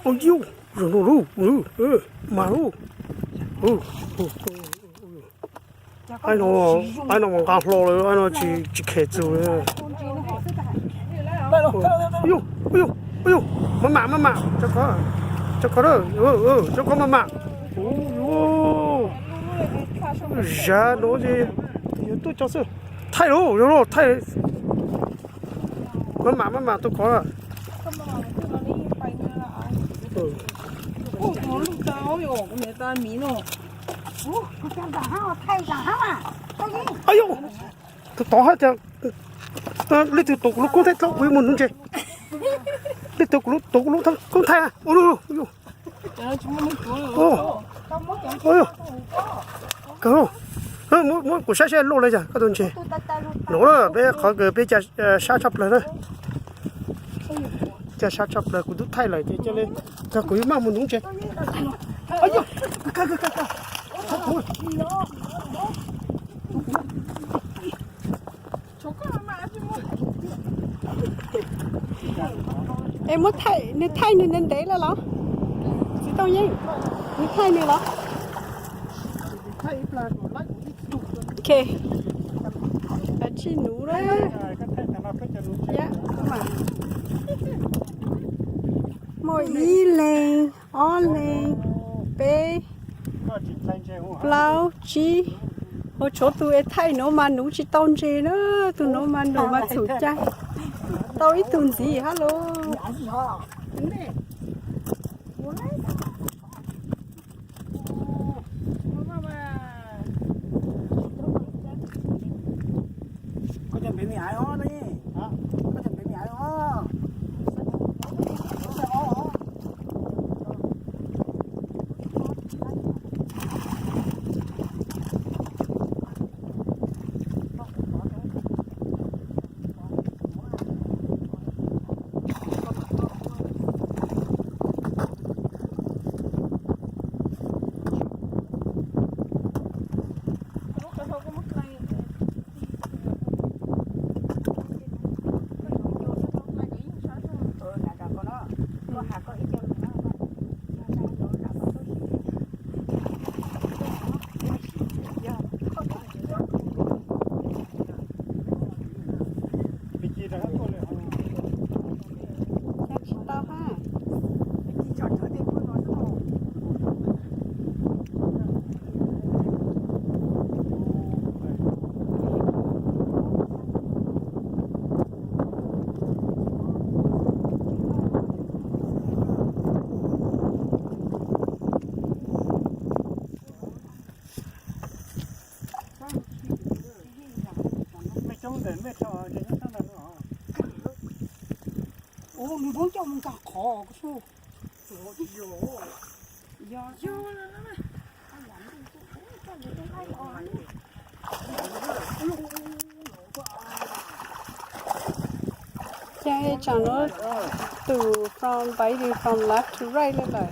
Ua yus, zoo lub, mas lub. Aib no, aib no mas nqa hlo lawm, aib no tsis khem txug li. Yus, yus, yus, maj mam, maj mam, cov ko, cov ko, cov ko maj mam. Zab no ces yuav tuaj cov xwb. Thaij lauj, zoo lauj, thaij. Maj mam, maj mam tus ko. Aib yus, tus tod hab tias, leej twg tuav kuv lub koob thaij tau, kuv yuav mus nuv ntses. Leej twg tuav kuv lub koob thaij. Muab kuv saib saib luaj li cas koj tus ntses. Nuav peb qhov kws peb ca sab tshaj plawg na. Ca sab tshaj plawg, kuv tub thaij lawm ces ca le, tag kuv yuav maj mus nuv ntses. Es muab thaij, nws thaij nws ntev ntev lawm los? Txiv Tooj Yeej, nws thaij nws los? Ok, kav tsij nuv na. Muaj ib leeg, ob leeg, peb, plaub, tsib. Ua tshuav tus es thaij nuav mas nuv tsis tau ntses na, tus nuav mas nuv mas txhum cai. Tau ib tug ntxiv hab los. Tsis tau ha. Ua, nws muab coj mus nkag qhov ko su. Ces tsam no tus from biting from left to right li lawm.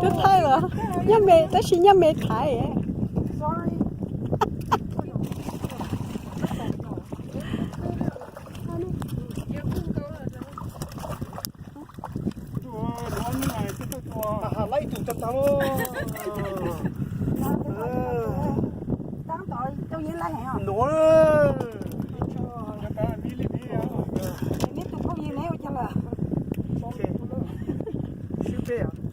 Twb thaij los, nyob me, tab sis nyob me thaiv. Nuav. Sib peb.